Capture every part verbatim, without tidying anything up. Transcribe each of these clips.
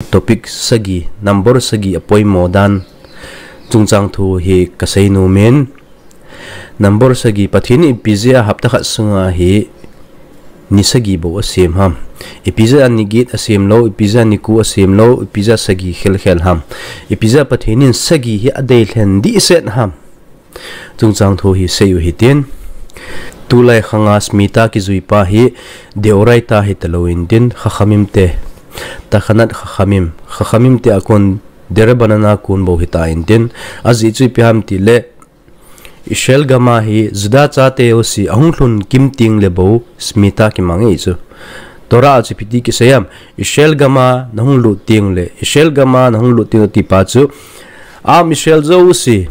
Topic sagi, number sagi apoimo dan chungchang thu hi kasei nom in. Number sagi, Pathen in ipi jeh a hapta khat sunga hi ni sagi bou asem ham? Ipi jeh a ni get asem lou, ipi jeh a ni ko asem lou, ipi jeh a sagi khelkhel ham? Ipi jeh a Pathen in sagi hi adei lhen dehset ham? Chungchang thu hi sei u hitin. Tulai khanga Shmita kijui pa hi deoraita hita lou intin, Chachamim te, Takanat Chachamim, Chachamim te a kon, Derabanan a kon bou hita intin, ajeh chu ipi ham tile, Israel gam a hi Juda chate jouse ahung lhun kim teng le bou Shmita kimang e chu. Torah a chu ipi ti kisei ham, Israel gam a nahung lut teng le, Israel gam a nahung lut teng le ti pa chu, Am Israel jouse,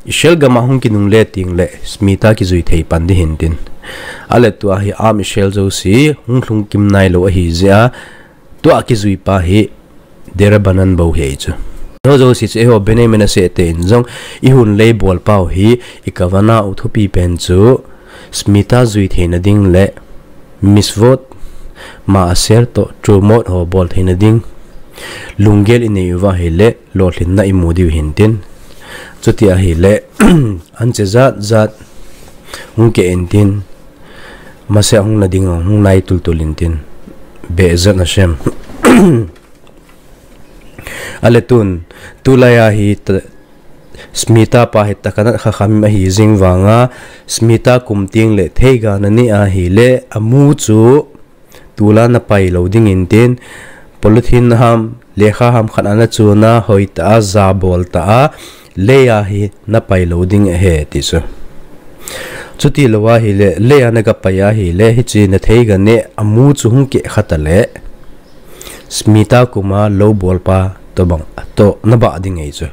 Israel gam a hung kinungle teng le, Shmita kijui thei pan ding hintin. Ahile tua hi Am Israel jouse hung lhung kim nailou ahi jeh a, tua kijui pa hi Derabanan bou ahi chu. Eiho jouse chu, eiho Bnei Menashe te in jong, i hunlei bol pau hi, i kavana u thupi pen chu, Shmita jui theina ding le, Mitzvot, Maaser toh, Trumot ho bol theina ding lunggel i nei uva ahile, lolhinna i mu diu hintin. Chuti ahile, anche jat jat hung keh intin, Mashiach hung na ding hung nai tultul intin. Be'ezrat Hashem. Ahile tun, tulai a hi ta, Shmita pa hi Takanat Chachamim ahi jing vanga, Shmita kum teng le theiga na neh ahile, amu chu tol a na pai lou ding intin, polythene ham, lekha ham khat a na chun a, hoitah a, jabol tah a, lei a hi na pai lou ding ahi ti chu. Chuti lou ahile, lei a na ga pai ahile, hiche na theiga neh amu chu hung keh kha ta le, Shmita kum a lou bol pa toh bang, toh na bah ding ahi chu.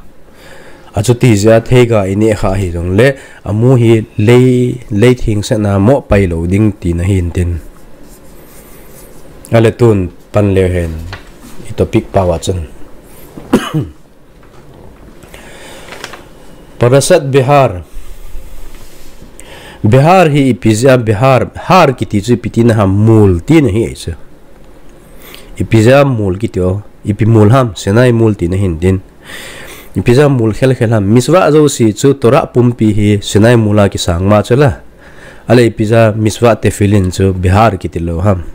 Achuti jeh a theiga i neh kha ahi jongle, amu hi lei, lei theng sena mo pai lou ding tina hintin. Ahile tun pan leu hen, i topic pao a chun. Parashat Behar. Behar hi ipi jeh a Behar, Har kiti chu ipi tina ham, mol tina ahi chu. Ipi jeh a mol kiti o, ipi mol ham, Sinai mol tina hintin. Ipi jeh a mol khelkhel ham, mitzvah jouse chu Torah pumpi hi Sinai mol a kisang ma chu la. Ahile ipi jeh a mitzvah tefillin chu Behar kiti lou ham.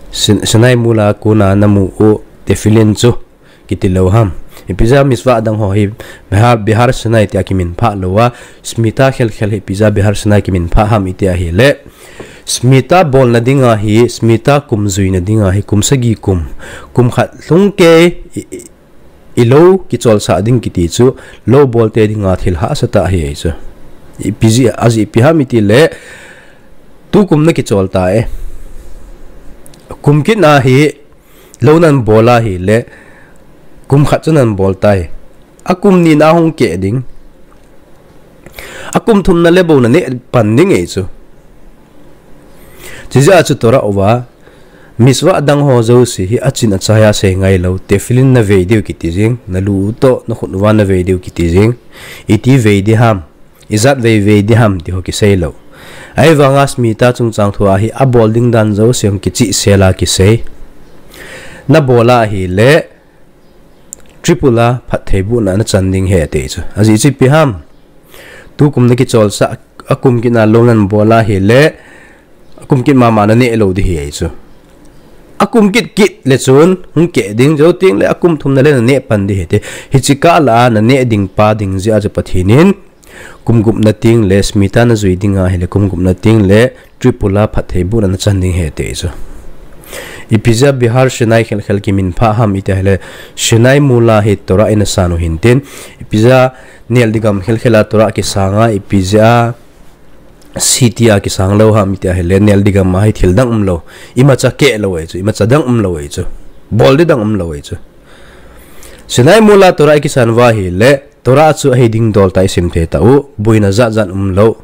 Sin-, Sinai mol a kon a na mu u tefillin chu kiti lou ham. Ipi jeh a mitzvah dang ho hi Behar, Behar Sinai tia kiminphah lou a, Shmita khelkhel hi ipi jeh a Behar Sinai kiminphah ham iti ahile, Shmita bolna dinga hi, Shmita kum juina dinga hi, kum sagi kum, kum khat lhung kei, i, i, i lou kicholsah ding kiti chu, lou bolte dinga thil hahsa tah ahi chu. Ipi jeh, ajeh ipi ham iti le, tukum na kichol ta e. Kum kit na hi, lou nan bol ahile, kum khat chu nan bol tai. Akum ni na hung keh ding. Akum thumna le bou na neh pan ding ahi chu. Chijeh a chu Torah uva, mitzvah dang ho jouse hi achin achai a sei ngai lou, tefillin na vei diu kiti jing, na lu u toh, na khut uva na vei diu kiti jing, iti vei di ham, ijat vei vei di ham ti ho kisei lou. Ahivanga Shmita chungchang thu a hi abol ding dan jouse hung kichihsel a kisei. Na bol ahile, triple a phattheibohna na chan ding ahi ti chu. Ajeh chu ipi ham. Tukum na kicholsah, akum kit na lou nan bol ahile, akum kit mama na neh lou ding ahi chu. Akum kit kit le chun, hung keh ding jou teng le, akum thumna le na neh pan ding ahi ti. Hiche kah lah a na neh ding pa ding jeh a chu Pathen in, kum gupna teng le, Shmita na jui ding ahile, kum gupna teng le, triple a phattheibohna na chan ding ahi ti chu. Ipi jeh a Behar Sinai khelkhel kiminphah ham iti ahile, Sinai mol a hi Torah in asan u hintin, ipi jeh a neldi gam khelkhel a Torah kisang a, ipi jeh a city a kisang lou ham iti ahile, neldi gam a hi thil dang um lou, imacha keh lou ahi chu, imacha dang um lou ahi chu, bol di dang um lou ahi chu. Sinai mol a Torah i kisan uva ahile, Torah chu ahi ding dol tah i sim thei tau, boina jat jat um lou.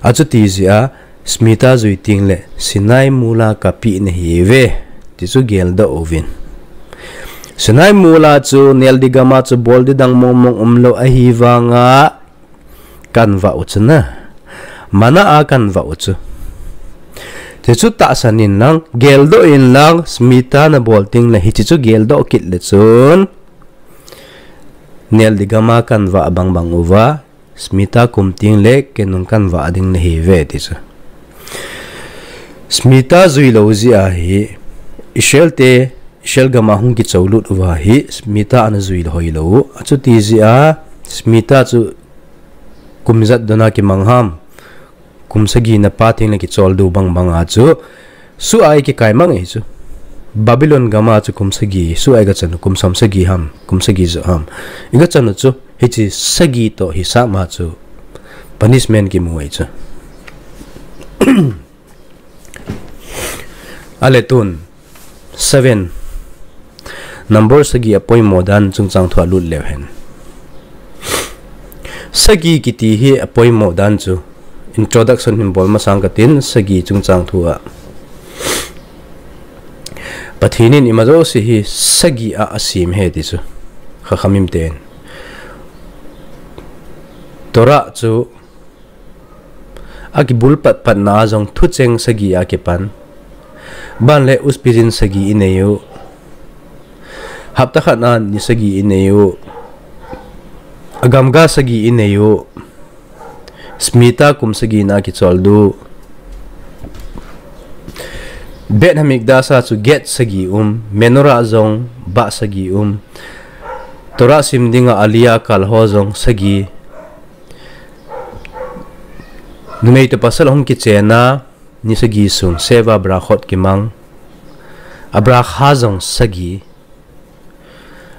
Achuti jeh a, Shmita jui teng le, Sinai mol a kapeh nahi uve, ti chu geldoh uvin. Sinai mol a chu, neldi gam a chu bol di dang mong mong um lou ahivanga, kan vah u chu na. Mana a kan vah u chu. Tichu tahsan in lang, geldoh in lang, Smita nabol teng le hiche chu geldoh kit le chun, Neldigam a kanvah bangbang uva, Smita kum teng le kei nung kanvah ding nahi ve tichu. Smita jui lou jeh a hi, Israel te, Israel gam a hung kichou lut uva hi, Smita ana jui hoi lou. Achuti jeh a, Smita chu kum ijat dona kimang ham. Kum sagi napa teng le kicholdo bangbang a chu, suh a ikikai mang e chu. Babylon gam a chu kum sagi, suh a iga chan u kum som sagi ham, kum sagi joh ham. Iga chan u chu, hiche sagi toh hisap ma chu, punishment kimu e chu. Ale tun, seven. Number sagi apoimo dan chungchang thu a lut leu hen. Sagi kiti hi apoimo dan chu introduction hin bol masang katin, sagi chungchang thu a. Pathen in ima jouse hi sagi a asem e ti chu. Chachamim ten. Torah chu akibul patpatna a jong thucheng sagi a kipan. Ban le uspizin sagi inei u. Hapta khat a ni sagi inei u. Agamga sagi inei u. Smita kum sagi na kicholdo. Bet Hamikdash a chu get sagi um. Menorah jong bah sagi um. Torah sim dinga Aliyah kal ho jong sagi. Numei toh pasal ahung kichenna, ni sagi sung, Sheva Brachot kimang, a bracha jong sagi.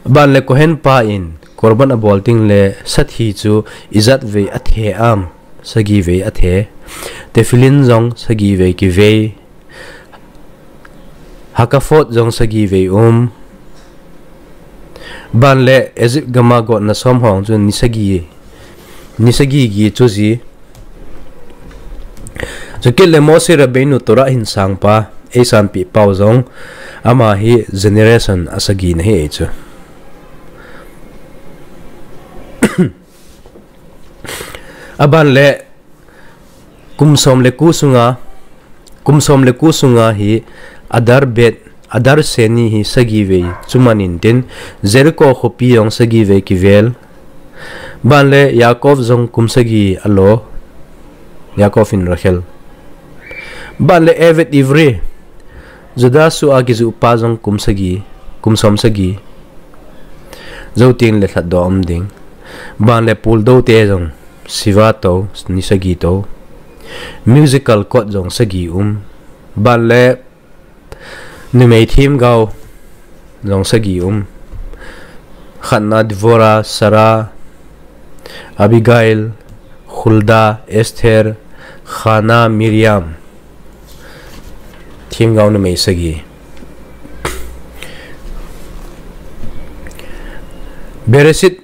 Ban le Kohen pa in, korban abol teng le, sathi chu ijat vei athe am, sagi vei athe. Tefillin jong sagi vei kivei. Hakafot jong sagi vei um. Ban le Egypt gam a gotna som hong chu ni sagi, ni sagi gi chu ji. Chukit le Moshe Rabbeinu Torah hin sang pa, eisanpi pau jong, ama hi generation asagi na hi e chu. Aban le kum som le ko sunga, kum som le ko sunga hi Adar Bet, Adar Sheni hi sagi vei chu man in tin, Jericho khopi jong sagi vei kivel. Ban le Yaakov jong kum sagi alo, Yaakov in Rachel. Ban le Eved Ivri, Judah suh a kijuh pa jong kum sagi, kum som sagi. Jou teng le lhatdoh um ding. Ban le puldou te jong shiva tou, ni sagi tou. Musical chord jong sagi um. Ban le numei themgao jong sagi um. Khatna Dvorah, Sarah, Abigail, Huldah, Esther, Hannah, Miriam. Themgao numei sagi. Bereshit,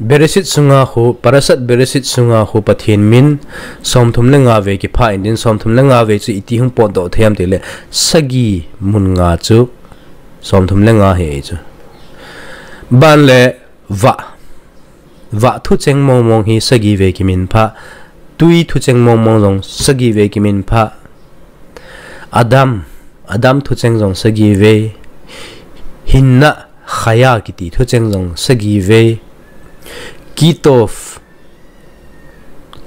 Bereshit sunga khu, Parashat Bereshit sunga khu Pathen min somthum le nga vei kipha in tin, somthum le nga vei chu iti hung potdoh thei am ti le, sagi mun nga chu somthum le nga hi chu. Ban le vah, vah thucheng mongmong hi sagi vei kiminpha, tui thucheng mongmong jong sagi vei kiminpha. Adam, Adam thucheng jong sagi vei. Hinna, chaya kiti thucheng jong sagi vei. Ki tov,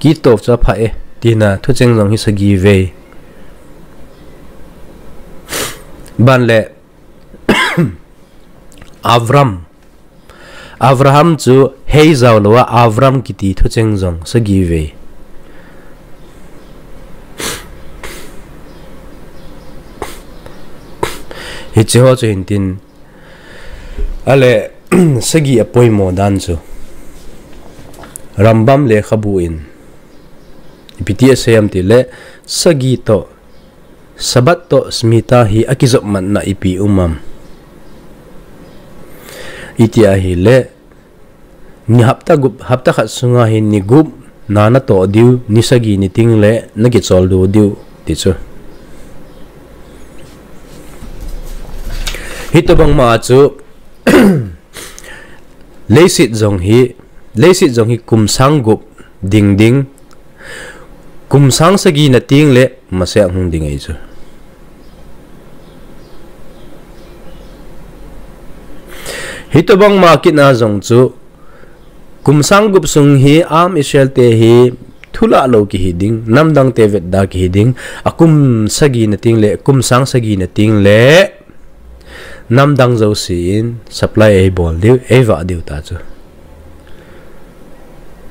ki tov chu apha e tina thucheng jong hi sagi vei. Ban le Avram, Avraham chu hei jao lou a, Avram kiti thucheng jong sagi vei. Hiche ho chu hin tin. Ale, sagi apoimo dan chu Rambam lekhabu in ipi ti asei am ti le, sagi toh Sabbath toh Shmita hi akijopmatna ipi um am? Iti ahi le, ni hapta gup, hapta khat sunga hi ni gup na natoh diu, ni sagi ni teng le nakicholdo diu, ti chu. Hitobang ma chu, leiset jong hi, leiset jong hi kum sang gup ding ding, kum sang sagi na teng le masang hung ding ahi chu. Hitobang ma kit na jong chu, kum sang gup sung hi Am Israel te hi thulah lou kihi ding, namdang te vetda kihi ding, akum sagi na ting le, kum sang sagi na ting le, namdang jouse in supply ei bol diu, ei vah diu ta chu.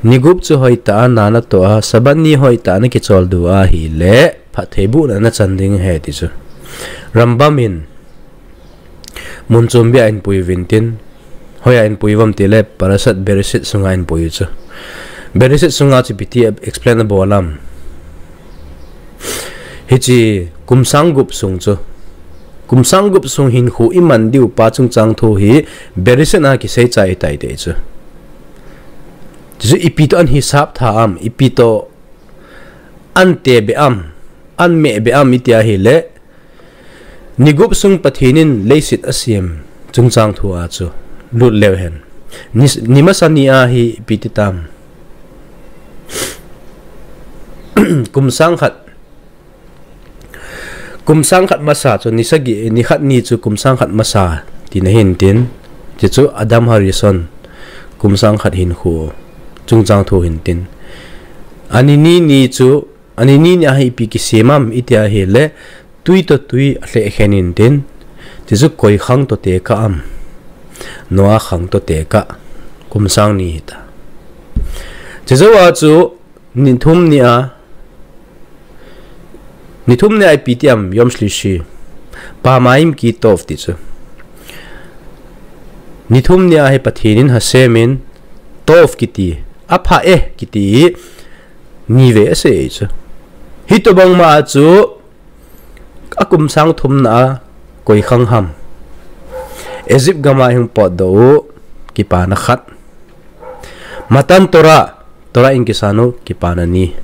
Ni gup chu hoitah a na natoh a, Sabbath ni hoitah a na kichol diu ahile, phattheibohna na chan ding ahi ti chu. Rambam in, mun chom bia in pui uvin tin, hoiya in pui uvam tile, Parashat Bereshit sunga in pui u chu. Bereshit sunga chu ipi ti explain abol am. Hiche kum sang gup sung chu. Kum sang gup sung hinkho iman diu pa chungchang thu hi Bereshit a kisei chai tai te chu. Chuchu ipi toh ana hisap tha am, ipi toh ana tebe am, ana mehbe am iti ahile, ni gup sung Pathen in leiset asem chungchang thu a chu lut leu hen. Ni, ni masa ni a hi ipi ti tam. Kum sang khat, kum sang khat masa chu ni sagi, ni khat ni chu kum sang khat masa tina hin tin. Chuchu Adam Harishon kum sang khat hinkho chungchang thu hin tin. Ani ni ni chu, ani ni ni a hi ipi kisem am iti ahile, tui toh tui alheh khen in tin. Chuchu koi khang toh tekah am, Noah khang toh tekah, kum sang ni hita. Chujou a chu, ni thum ni a, ni thum ni a ipi ti am, Yom Shlishi, Pamayim Ki Tov ti chu. Ni thum ni a hi Pathen in Hashem in Tov kiti, apha e kiti, ni vei asei chu. Hitobang ma chu, akum sang thum na a koi khang ham. Egypt gam a hung potdoh u, kipana khat. Matan Torah, Torah in kisan u, kipana ni.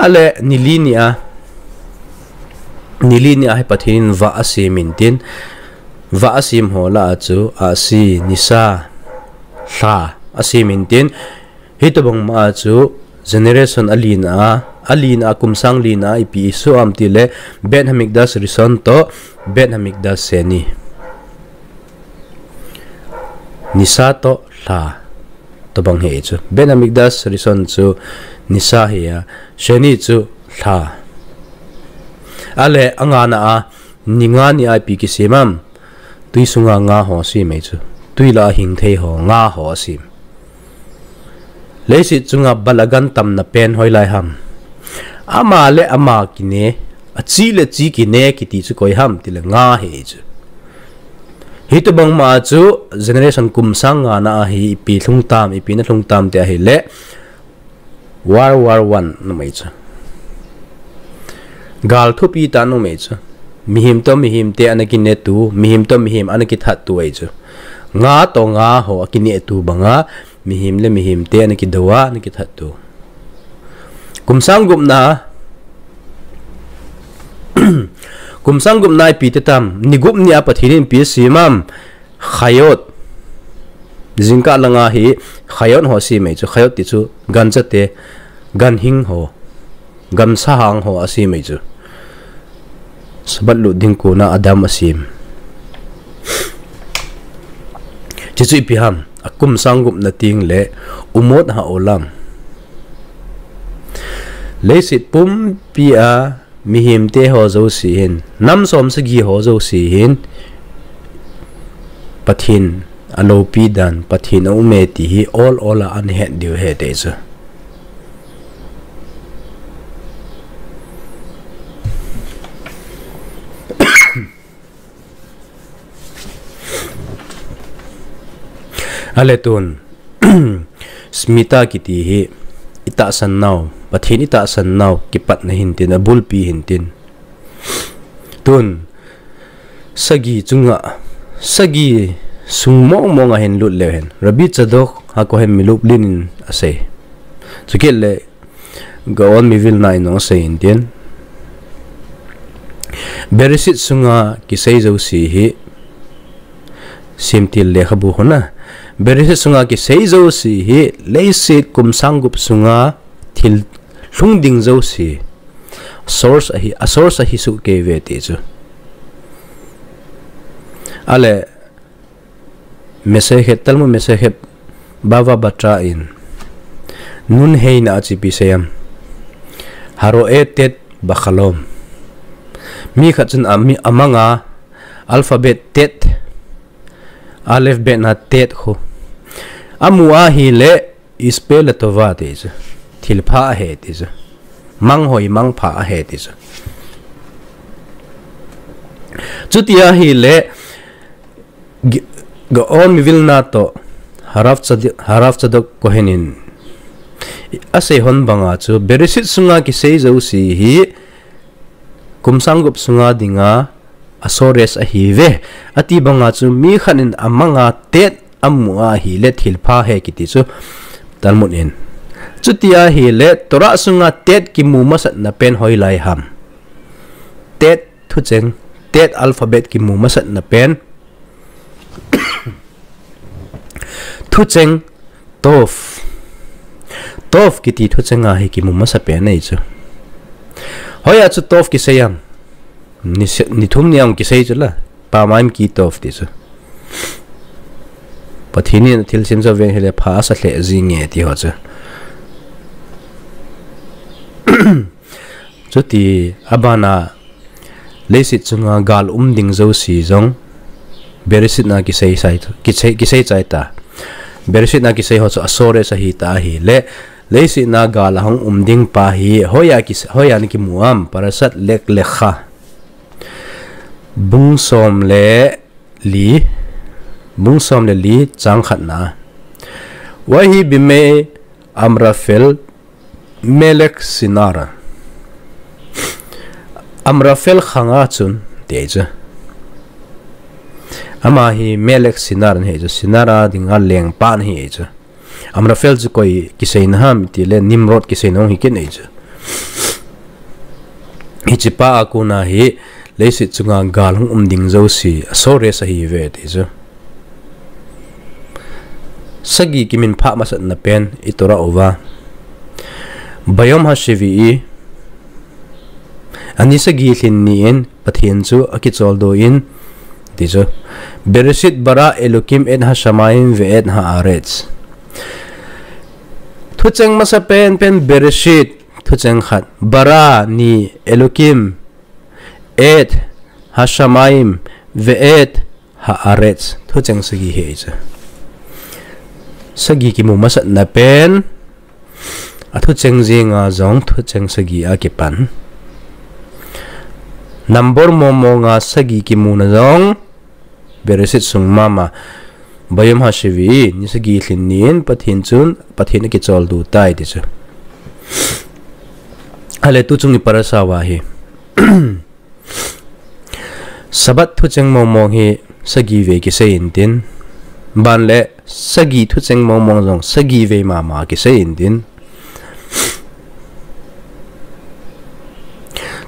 Ale ni li ni a, ni li ni a hi Pathen in vah asem in tin, vah asem ho lah a chu, ahsi, nisa, lha, asem in tin, hitobang ma a chu, generation ali na a, ali na a, kum sang li na a, ipi isoh am tile, Beit Hamikdash Rishon toh, Beit Hamikdash Sheni. Nisa toh lha, tobang hi chu. Beit Hamikdash Rishon chu nisa hi a, Sheni chu lha. Ale, anga na a, ni nga ni a ipi kisem am, tui sunga nga ho asem e chu. Tui lah a hing thei ho, nga ho asem. Leiset chunga balagan tamna pen hoilai ham. Ama le ama kine, achi le chi kine kiti chu koi ham tile nga hi chu. Hitobang ma chu generation kum sang nga na a hi ipi lhung tam, ipi na lhung tam ti ahile, World War One na mai chu. Gal thupi tah na mai chu. Mihem toh mihem te ana kinetu, mihem toh mihem ana kithattu ahi chu. Nga toh nga ho akinetu banga, mihem le mihem te ana kidou a, ana kithattu. Kum sang gup na, kum sang gup na ipi ti tam, ni gup ni a Pathen in ipi asem am, Chayot. Jingkah langa hi Chayot ho asem e chu, Chayot ti chu gancha te, ganhing ho, gamsa hang ho asem e chu. Sabbath lut ding kona Adam asem. Chuchu ipi ham, akum sang gup na ting le, Umot Ha'olam. Leiset pumpi a, mihem te ho jouse hin, nam som sagi ho jouse hin, Pathen aloupi dan, Pathen aum e ti hi ol ol a ana het diu ahi ti chu. Ale tun, Shmita kiti hi, itahsan nau, Pathen itahsan nau, kipatna hin tin, abulpi hin tin. Tun, sagi chunga, sagi sung mong mong a hin lut leu hen. Rabbi Tzadok HaKohen MiLublin in asei. Chukit le, Gaon MiVilna in asei in tin. Bereshit sunga kisei jouse hi, Semtil lekhabu hon a. Bereshit sunga kisei jouse hi, leiset kum sang gup sunga thil lhung ding jouse. Source ahi, a source ahi soh kei uve ti chu. Ale, Mesechet, Talmud Mesechet Bava Batra in Nun Hei na a chu ipi seiyem? Haroe Tet Bachalom. Mi khat chun a, mi, amanga alphabet Tet, Aleph Bet na Tet khu amu ahile, Ispe Letova ti chu. Thilpha ahi ti chu. Manghoi mangpha ahi ti chu. Chuti ahile, G-, Gaon Mivilna toh Harav Tzad-, Harav Tzadok Kohen in asei hon banga chu, Bereshit sunga kisei jouse hi, kum sang gup sunga dinga a source ahi ve. Ati banga chu mi khat in amanga Tet amu ahile thilpha ahi kiti chu Talmud in. Chuti ahile Torah sunga Tet kimu masatna pen hoilai ham? Tet thucheng, Tet alphabet kimu masatna pen. Thucheng Tov. Tov kiti thucheng ahi kimu masapen ahi chu. Hoiya chu Tov kisei ham? Ni se-, ni thum ni a kisei chu la. Pamaim ki Tov ti chu. Pathen in thilsem jouse hile pha asa lheh jinge ti ho chu. Chuti abana leiset chunga gal um ding jouse jong Bereshit na kisei sai, kisei, kisei chai ta. Bereshit na kisei ho chu a source ahi ta ahile, leiset na gal ahung um ding pa hi hoiya kis-, hoiya ana kimu ham? Parashat Lech Lecha. Bung som le li, bung som le li chang khatna. Vayehi bimei Amrafel Melech Sinar. Amrafel khanga chun, ti chu. Ama hi Melech Sinar ahi chu, Sinar a dinga lengpa ahi chu. Amrafel chu koi kiseina ham itile Nimrod kiseina hung hi kit ahi chu. Hiche pa a kona hi leiset chunga gal hung um ding jouse a source ahi ve ti chu. Sagi kiminphah masatna pen i Torah uva. Bayom hashevi'i, ani sagi lhin ni in Pathen chu akicholdo in, ti chu. Bereshit bara Elokim et hashamayim ve'et ha'aretz. Thucheng masapen pen Bereshit, thucheng khat. Bara ni, Elokim, et hashamayim ve'et ha'aretz. Thucheng sagi ahi chu. Sagi kimu masatna pen, a thucheng jenga jong thucheng sagi a kipan. Number mong monga sagi kimuna jong Bereshit sung mama. Bayom hashevi'i, ni sagi lhin ni in Pathen chun, Pathen akicholdo tai ti chu. Ale tuchung i parasha uva hi. Sabbath thucheng mong mong hi sagi vei kisei intin. Ban le sagi thucheng mong mong jong sagi vei mama kisei intin.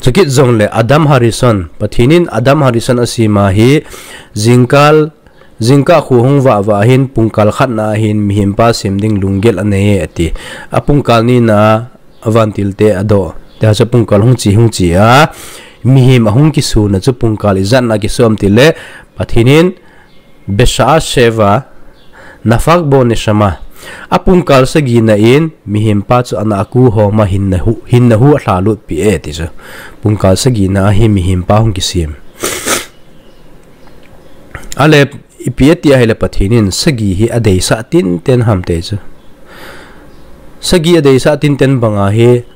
Chukit jongle Adam Harishon, Pathen in Adam Harishon asem ahi, jingkah, jingkah khu hung vah vah hin pungkal khatna hin mihem pa sem ding lunggel anei e ati. A pungkal nina a vantil te adoh. Tia chu pungkal hung che, hung che a, mihem ahung kisuna chu pungkal ijat na kisu em tile, Pathen in Besha'a sheva nafach bo neshama. A pungkal sagina in, mihem pa chu ana a kuhom a hinna hu, hinna hu alha lut pi e ti chu. Pungkal sagina a hi mihem pa hung kisem. Ale, ipi ati ahile Pathen in sagi hi adeisah tinten ham ti chu. Sagi adeisah tinten banga hi,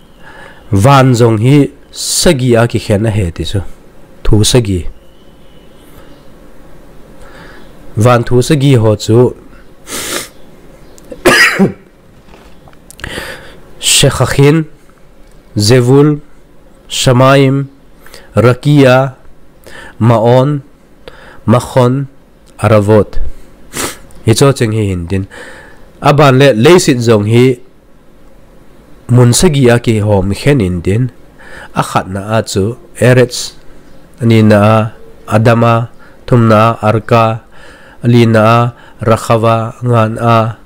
van jong hi sagi a kikhen ahi ti chu. Thu sagi. Van thu sagi ho chu Shechachin, Zevul, Shamayim, Rakia, Ma'on, Machon, Aravot. Hicho cheng hi hintin. Aban le leiset jong hi mun sagi a kihom khen intin. Akhatna a chu Eretz, anina a Adama, thumna a Arka, alina a Rachava, angana a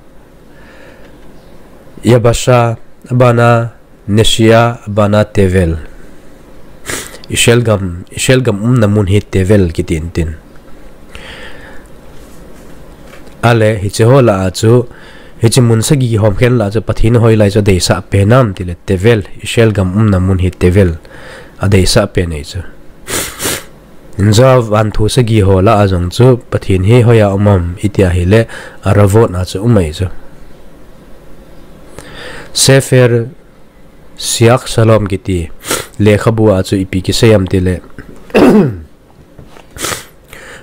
Yabasha, abana Neshia, abana Tevel. Israel gam, Israel gam umna mun hi Tevel kiti intin. Ale, hiche ho lah a chu, hiche mun sagi hom khen lah a chu, Pathen in hoilai chu adeisah pen ham tile, Tevel, Israel gam umna mun hi Tevel, adeisah pen ahi chu. Injo vanthu sagi ho lah a jong chu, Pathen hi hoiya um ham, iti ahile, Aravot a chu um ahi chu. Sefer Siach Shalom kiti, lekhabu a chu ipi kisei ham tile,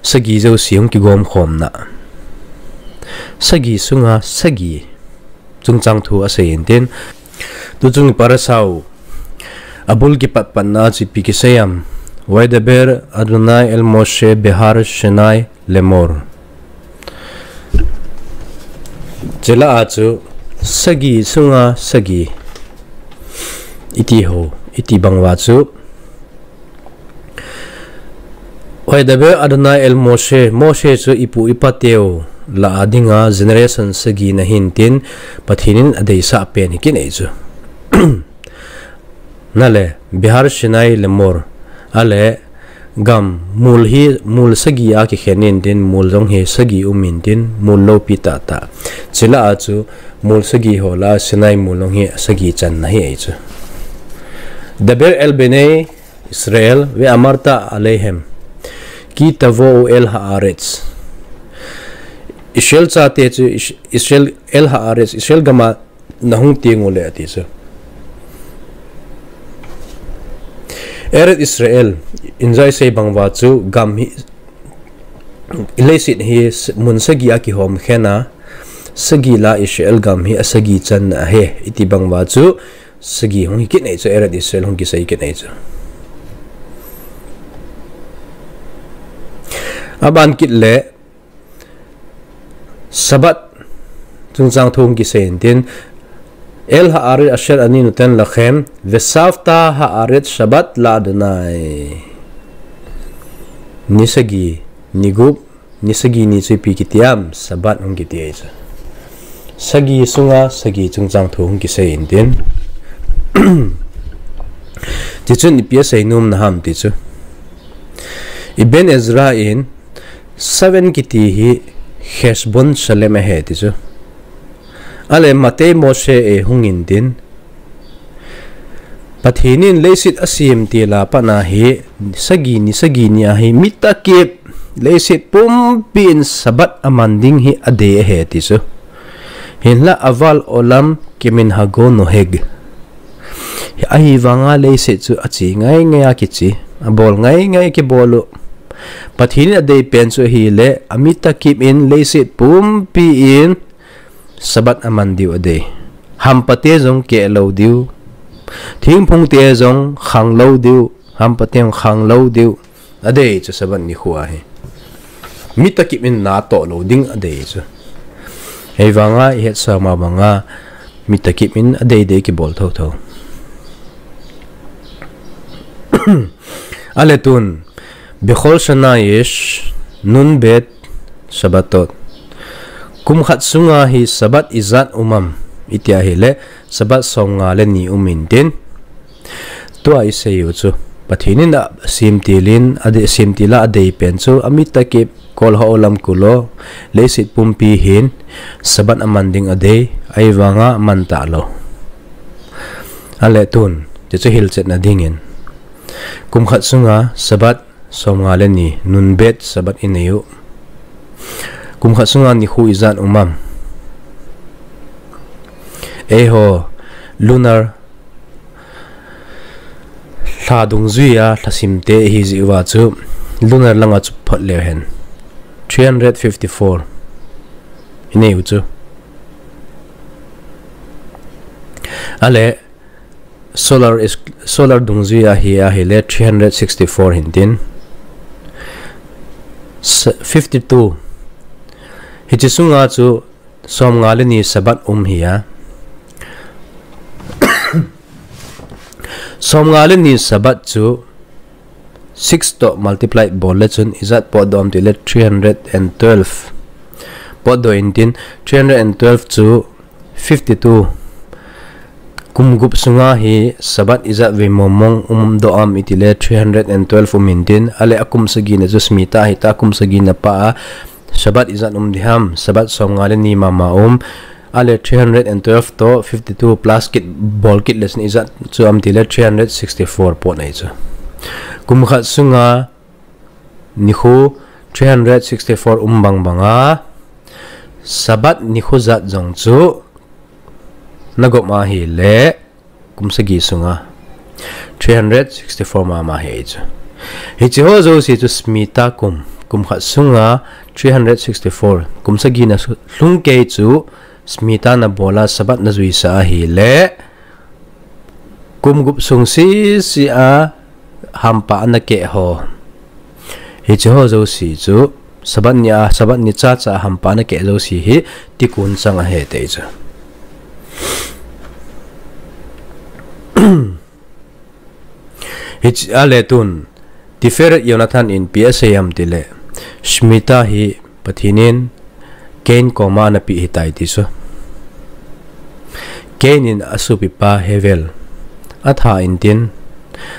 sagi jouse hung kigom khomna. Sagi sunga sagi. Chungchang thu asei intin. Tuchung parasha u abul kipat patna chu ipi kisei ham. Vayedaber Adonai el Moshe behar Sinai lemor. Chule achu sagi sunga sagi. Iti ho, iti bang uva chu. Vayedaber Adonai el Moshe, Moshe chu ipu ipateu lah a dinga generation sagi na hintin Pathen in adeisah pen hi kit ahi chu. Nale, behar Sinai lemor, ale, gam, mul hi, mul sagi a kikhen intin, mul jong hi sagi um intin, mul loupi tahtah. Chule achu, mul sagi ho lah a Sinai mul jong hi sagi channa hi ahi chu. Daber el bnei Israel, ve'amarta aleihem, ki tavo'u el ha'aretz. Israel chate chu Is-, Israel el ha'aretz, Israel gam a nahung teng uleh ati chu. Eretz Israel, injo isei bang uva chu gam hi, leiset hi s-, mun sagi a kihom khen a, sagi lah a Israel gam hi asagi channa ahi, iti bang uva chu, sagi hung hi kit ahi chu, Eretz Israel hung kisei kit ahi chu. Aban kit le, Shabbat, chungchang thu hung kisei intin, el ha'aretz asher ani noten lachem, ve'asavta ha'aretz Shabbat la'Adonai. Ni sagi, ni gup, ni sagi ni chu ipi kiti ham, Shabbat hung kiti ahi chu. Sagi sunga, sagi chungchang thu hung kisei intin. Tichun ipi asei nom na ham ti chu. Ibn Ezra in, seven kiti hi Cheshbon Shalem ahi ti chu. Ale matei Moshe e hung intin. Pathen in leiset asem til a pat na hi, sagi ni sagi ni a hi, mi takip leiset pumpi in Shabbat aman ding hi adei ahi ti chu. Hinlah aval olam keminhago noheg. Ahivanga leiset chu ache ngai ngai a kiche, abol ngai ngai kibol u. Pathen in adei pen chu ahile, ami takip in leiset pumpi in Shabbat aman diu adei. Hampa te jong keh lou diu. Thingphung te jong khang lou diu. Hampa te jong khang lou diu. Adei chu Shabbat nikho ahi. Mi takip in natoh lou ding adei chu. Hei vanga ihet sa ma banga mi takip in adei dei kibol tho tho. Ale tun, Bechol shana yesh nun bet Shabbatot. Kum khat sunga hi Shabbat ijat um am, iti ahile, Shabbat som nga le ni um intin. Tua isei u chu, Pathen in asem til in, adei sem til a adei pen chu, ami takip, kol ho olam kulo, leiset pumpi hin, Shabbat aman ding adei, ahivanga aman talou. Ale tun, ti chu hilchetna dingin. Kum khat sunga Shabbat som nga le ni, nun bet Shabbat inei u. Kum khat sunga nikho ijat um am. Eiho, lunar, lha dungjui a, lha sim te ihi jeh uva chu, lunar langa chu phot leu hen. Three hundred fifty-four. Inei u chu. Ale, solar is, solar dungjui a hi ahile three hundred sixty-four hintin. S-, fifty-two. Hiche sunga chu som nga le ni Shabbat um hi a. Som nga le ni Shabbat chu six to multiply bol le chun ijat potdoh am tile three hundred and twelve. Potdoh intin three hundred and twelve chu fifty-two. Kum gup sunga hi Shabbat ijat vei mong mong umdoh am itile three hundred and twelve um intin, ale akum sagi na chu Shmita hita, akum sagi na pa a Sabbath ijat um diham, Sabbath som nga le ni mama um. Ale three hundred and twelve to fifty-two plus kit bol kit le sin ijat chu am tile three hundred sixty-four pot nei chu. Kum khat sunga nikho three hundred sixty-four um bang banga Sabbath nikho jat jong chu nagop ahile kum sagi sunga three hundred sixty-four mama hi chu. Hiche ho jouse chu Shmita kum, kum khat sunga three hundred sixty-four, kum sagi na lhung kei chu Shmita nabola Sabbath najuisa ahile kum gup sung sisi a hampa ana keh ho. Hiche ho jouse chu Sabbath ni a, Sabbath ni chacha hampa ana keh jouse hi tikun chang ahi tei chu. Hiche ale tun Tiferet Yonathan in ipi asei am tile Shmita hi Pathen in Cain koma ana pe hitai ti chu. Cain in asopipa Hevel atha intin,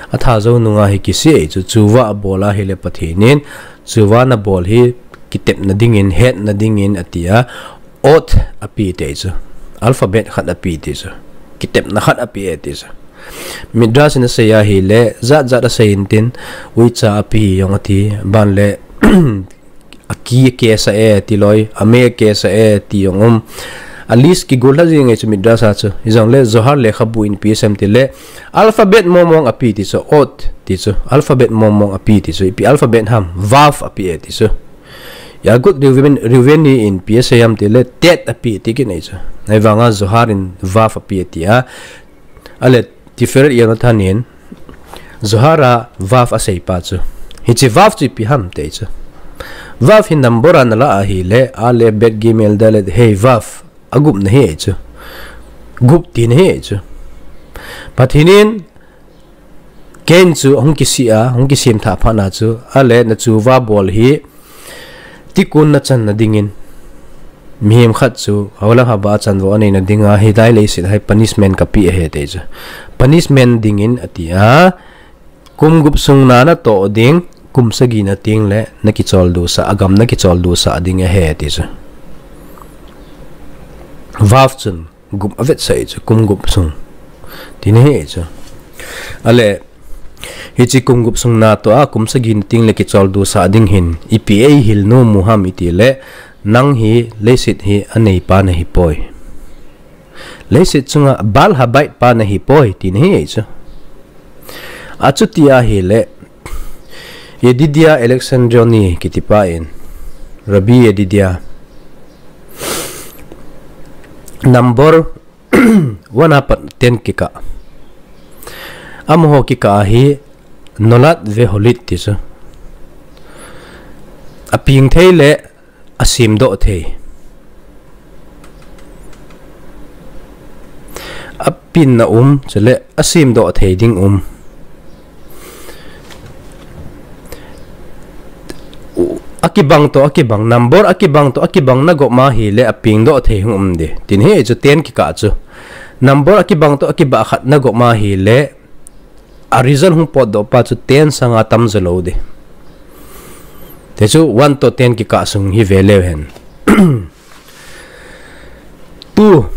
atha jou nunga hi kisih chu tshuva abol ahile Pathen in tshuva nabol hi kitepna dingin, hetna dingin atia, oath ape tei chu. Alphabet khat ape tei chu. Kitepna khat ape tei chu. Midrash in asei ahile jat jat asei intin, uicha ape jong ati, ban le aki akesa e ti loi, ame akesa e ti jong um. A list kigol lha jing e chu Midrash a chu. Hijongle Zohar lekhabu in ipi asei am tile alphabet mong mong ape ti chu, oath ti chu. Alphabet mong mong ape ti chu. Ipi alphabet ham, vav ape e ti chu. Yalkut Reuven, Reuveni in ipi asei am tile tet ape ti kinei chu. Ahivanga Zohar in vav ape tia. Ale Tiferet Yonathan in Zohar a vav aseipa chu. Hiche vav chu ipi ham tei chu. Vav hi number a nala ahile, Aleph, Bet, Gimel, Dalet, Hei, Vav. Agupna hi chu. Gup tina hi chu. Pathen in Cain chu ahung kisih a, ahung kisemthah phat na chu, ale natshuva bol hi tikun nachanna dingin, mihem khat chu haulang haba a chanvo aneina dinga, hitia leiset a hi punishment kape ahi tei chu. Punishment dingin atia, kum gup sung na natoh ding, kum sagi na tengle nakicholdo sah, agam nakicholdo sah ding ahi ti chu. Vav chun gup avetsah chu, kum gup sung tina hi chu. Ale hiche kum gup sung natoh a kum sagi na tengle kicholdo sah ding hin ipi eihil nom u ham itile, nang hi leiset hi aneipa nahipoi. Leiset chunga bal habaitpa nahipoi tina hi chu. Achuti ahile Yedidia Alexandroni kitipa in, Rabbi Yedidia, number one apat ten kikah, amaho kikah ahi Nolad veHolit ti chu. Apeng thei le asemdoh thei. Apenna um, chule asemdoh thei ding um. Akibang toh akibang, number akibang toh akibang nagop ma ahile apengdoh thei hung um ding. Tin hi chu ten kikah chu. Number akibang toh akibang khat nagop ma ahile a result hung potdoh pa chu ten sanga tamjo lou ding. Te chu one toh ten kikah sung hi ve leu hen. Two,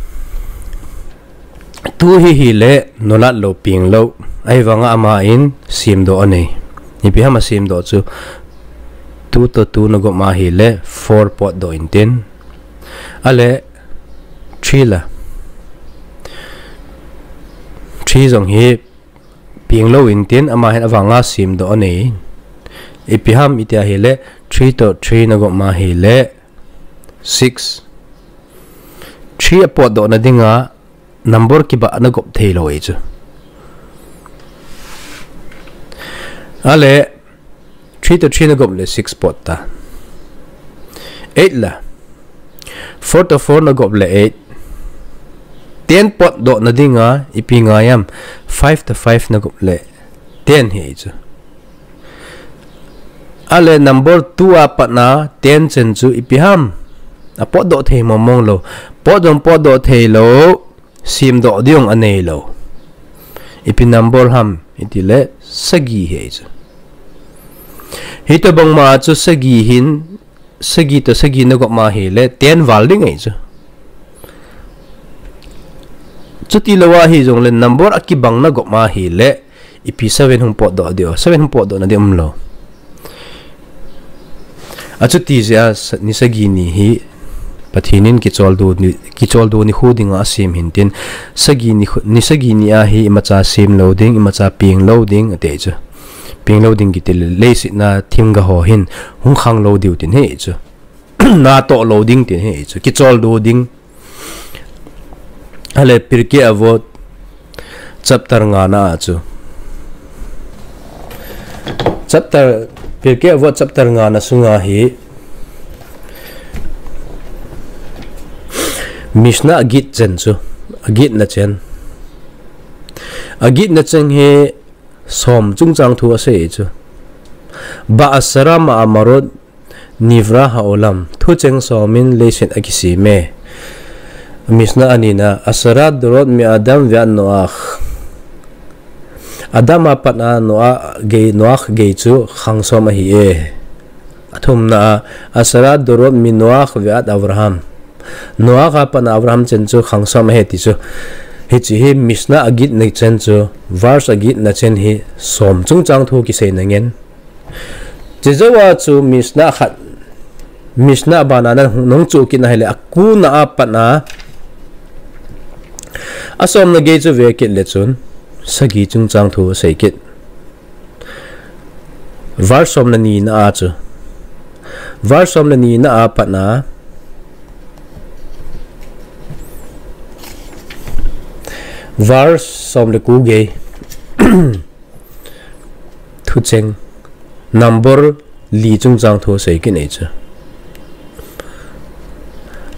two hi hile nolad lou peng lou. Ahivanga aman semdoh anei. Ipi ham asemdoh chu two toh two nagop ma ahile four potdoh intin. Ale three la. Three jong hi peng lou intin, aman avanga semdoh anei. Ipi ham iti ahile three toh three nagop ma ahile six. Three apotdoh na dinga number kibang nagop thei lou ahi chu. Ale three toh three nagop le six pot ta. Eight la. Four toh four nagop le eight. Ten potdoh na dinga ipi ngai am. Five toh five nagop le ten hi chu. Ale number two a patna ten chen chu ipi ham. Apotdoh thei mong mong lou. Pot jong potdoh thei lou. Semdoh ding anei lou. Ipi number ham itile sagi hi chu. Hitobang ma chu sagi hin sagi toh sagi nagop ma ahile ten val ding ahi chu. Chuti lou ahi jongle number akibang nagop ma ahile ipi seven hung potdoh diu, seven hung potdoh na ding umlou. Achuti jeh a sa-, ni sagi ni hi Pathen in kicholdo ni, kicholdo nikho dinga asem hin tin, sagi ni khu-, ni sagi ni a hi imacha sem lou ding, imacha peng lou ding ati chu. Peng lou ding kiti le, leiset na themgao ho hin hung khang lou diu tin ahi chu. Natoh lou ding tin ahi chu. Kicholdo ding. Ale Pirkei Avot chapter nga na a chu. Chapter, Pirkei Avot chapter nga na sunga hi Mishnah agit chen chu. Agit na chen. Agit na chen hi som chungchang thu asei chu. Ba'asara ma'amarot nivra ha'olam. Thucheng som in leiset akisem e. Mishnah ani na, asara dorot mi Adam ve'ad Noach. Adam a pat a Noach gei, Noach gei chu khang som ahi e. Athumna a, asara dorot mi Noach ve'ad Avraham. Noach a pat a Avraham chen chu khang som ahi ti chu. Hiche hi Mishnah agit na chen chu, verse agit na chen hi som chungchang thu kisei na ngen. Chujou a chu Mishnah khat, Mishnah bana nahung chu kit na ahile, akona a pat a, asom na gei chu ve kit le chun, sagi chungchang thu sei kit. Verse som le ni na a chu. Verse som le ni na a pat a, verse som le ko gei. Thucheng. Number li chungchang thu sei kit nei chu.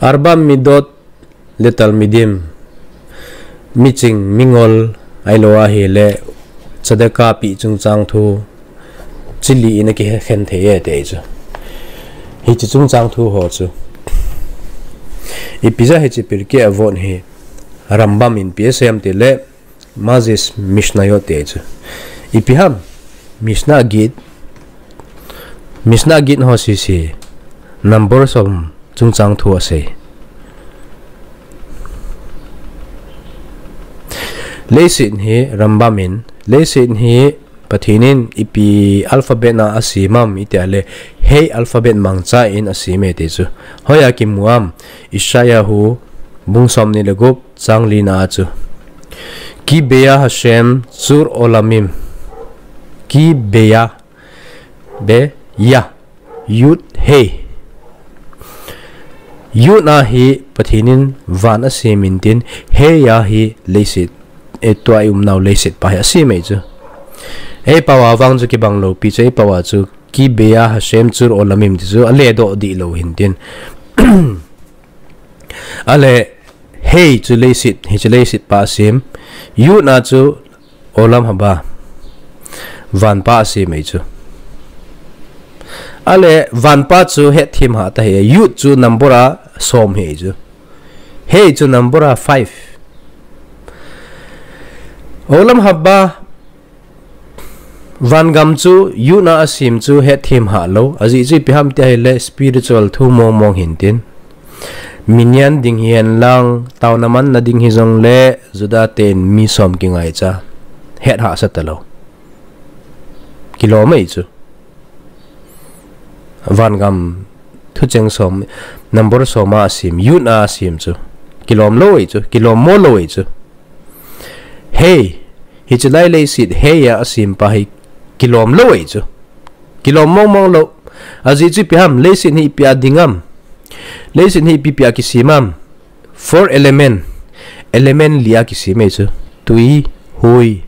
Arba midot le talmidim. Miching, mingol, ahilou ahile, tzedakah pe chungchang thu, chili in akikhen thei e ti chu. Hiche chungchang thu ho chu. Ipi jeh a hiche Pirkei Avot hi, Rambam in ipi asei em ti le, Mazis Mishnayot ti chu. Ipi ham, Mishnah agit, Mishnah agit ho sese, number som chungchang thu asei. Leiset hi Rambam in, leiset hi Pathen in ipi alphabet na asem am iti le, He alphabet mangcha in asem e ti chu. Hoiya kimu am, Yeshayahu, bung som ni le gup, chang li na a chu. Ki beya Hashem tzur olamim. Ki beya, beya, Yud He. Yud a hi Pathen in van asem in tin, He a hi leiset, e tua i umnau leiset pa hi asem e chu. Ei pao a vang chu kibang lou pi chu, ei pao a chu, Ki beya Hashem tzur olamim ti chu, ale doh dih lou hin tin. Ale, He chu leiset, hiche leiset pa asem. Yud a chu olam haba. Van pa asem e chu. Ale, van pa chu hetthem hah ta hi. Yud chu number a som hi chu. He chu number a five. Olam haba. Van gam chu, Yud a asem chu hetthem hah lou. Ajeh chu ipi ham ti ahile spiritual thu mong mong hin tin. Minyan ding hihen lang, taona manna ding hijongle, Juda ten mi som kingaicha. Het hahsa talou. Kilom e chu. Van gam thucheng som, number som a asem, Yud a asem chu. Kilom lou e chu, kilom mo lou e chu. He, hiche lai leiset, He a asem pa hi kilom lou e chu. Kilom mong mong lou. Ajeh chu ipi ham, leiset hi ipi a ding am. Leiset hi ipi ipi a kisem am. Four element. Element li a kisem e chu. Tui, hui,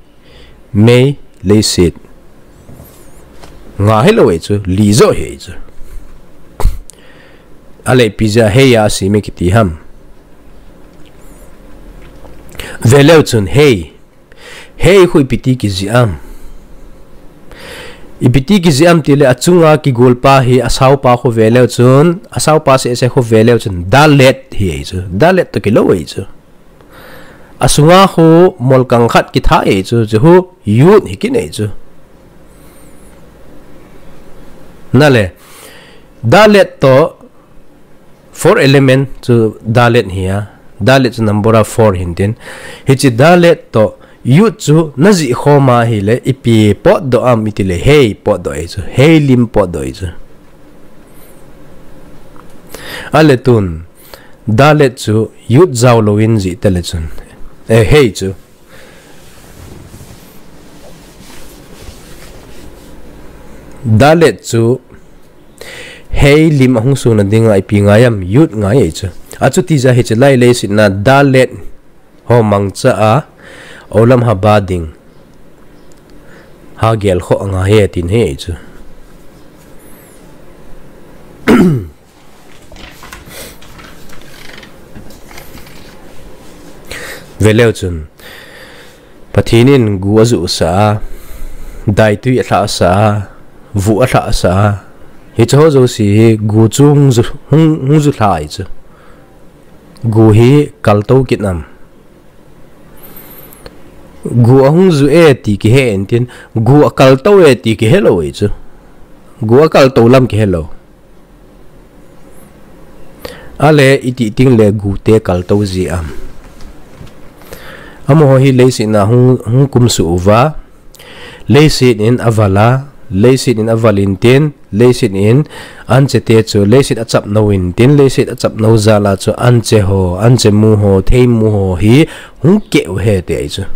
mei, leiset. Nga hilou e chu, li joh hi e chu. Ale ipi jeh a He a asem e kiti ham. Veleu chun He. He khu ipi ti kijih am. Ipi ti kijih am ti le achunga kigol pa hi asao pa khu veleu chun, asao pa seh seh khu veleu chun, Dalet hi e chu. Dalet toh kilou e chu. Asunga khu molkang khat kitha e chu, chu khu Yud hi kit e chu. Nale, Dalet toh four element chu dalet hi a. Dalet chu number a four hintin. Hiche dalet toh yud chu najih khom a ahile ipi potdoh am iti le hei potdoh ahi chu. Hei lim potdoh ahi chu. Ale tun dalet chu yud jao louvin jih tale chun. Eh, hei chu. Dalet chu hei lim ahung suna dinga ipi ngai am, yud ngai ahi chu. Achuti jeh a hiche lai leiset a dalet ho mangcha a, olam haba ding ha gel kho angai e tin ahi chu. Veleu chun, Pathen in gu ajuhsah a, daitui alhahsah a, vuh alhahsah a, hiche ho jouse hi gu chu hung ju, hung, hung ju lha ahi chu. Gu hi kaltou kit nam. Gu ahung ju e ti kihe intin, gu akaltou e ti kihe lou ahi chu. Gu akaltou lam kihe lou. Ale iti ting le gu te kaltou ji am. Amaho hi leiset a hung, hung kumsuh uva. Leiset in aval a, leiset in aval intin, leiset in anche te chu, leiset achap nou intin, leiset achap nou jal a chu anche ho, anche mu ho, thei mu ho hi hung keh u ahi ti ahi chu.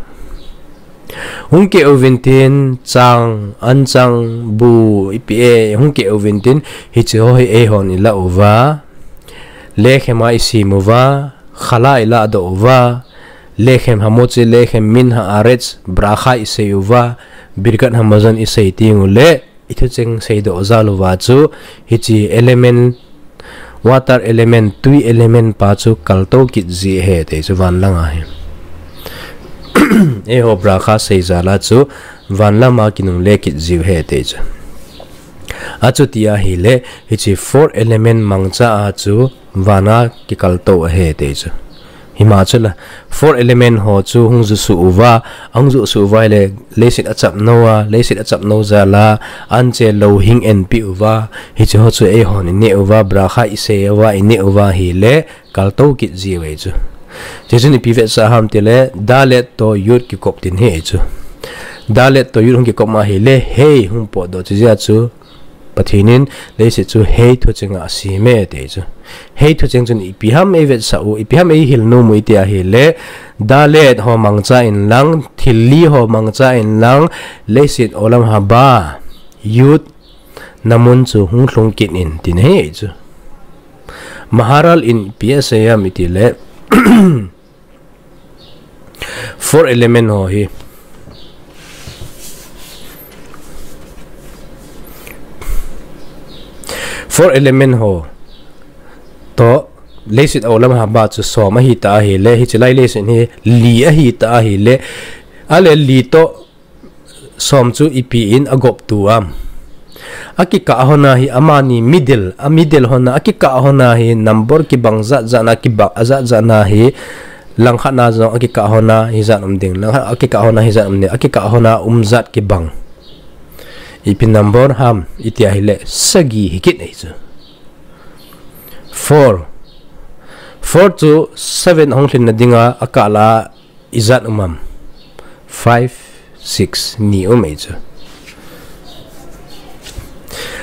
Hung keh uvin tin, chang, anchang, bu, ipi e, hung keh uvin tin, hiche ho hi eihon ilah uva, lekhem a isem uva, khala ilah doh uva, lekhem hamotzi, lekhem min haaretz, bracha isei uva, birkat hamazon isei teng ule, ithucheng seidoh jal uva chu, hiche element, water element, tui element pa chu kaltou kit ji ahi ti chu vanlang a hi. Eiho bracha sei jal a chu vanlam a kinungle kit jiu ahi ti chu. Achuti ahile hiche four element mangcha a chu van a kikaltou ahi ti chu. Hima chula four element ho chu hung jusuh uva, ahung jusuh uva ahile leiset achap nou a, leiset achap nou jal a, anche lou hing enpi uva, hiche ho chu eihon ineh uva, bracha isei uva, ineh uva ahile, kaltou kit jiu ahi chu. Hiche chun ipi vetsah ham tile, dalet toh yud kikop tin ahi chu. Dalet toh yud hung kikop ma ahile, hei hung potdoh chu jeh a chu, Pathen in leiset chu hei thucheng a asem e ti chu. Hei thucheng chun ipi ham eivetsah u, ipi ham eihil nom u iti ahile, dalet ho mangcha in lang, thil li ho mangcha in lang, leiset olam haba, yud, namun chu hung lhung kit in tin ahi chu. Maharal in ipi asei am itile, four element ho hi. Four element ho toh leiset olam haba chu som ahita ahile, hiche lai leiset hi li ahita ahile, ale li toh som chu ipi in agop tu am. Akikah hon a hi amani middle, a middle hon a, akikah hon a hi number kibang jat jat na kibang, ajat jat na hi langkhat na jong akikah hon a hijat um ding, langkhat akikah hon a hijat um ding, akikah hon a um jat kibang. Ipi number ham iti ahile sagi hikit ahi chu. Four. Four chu seven ahung lhinna dinga akah la ijat um am. Five, six, ni um ahi chu.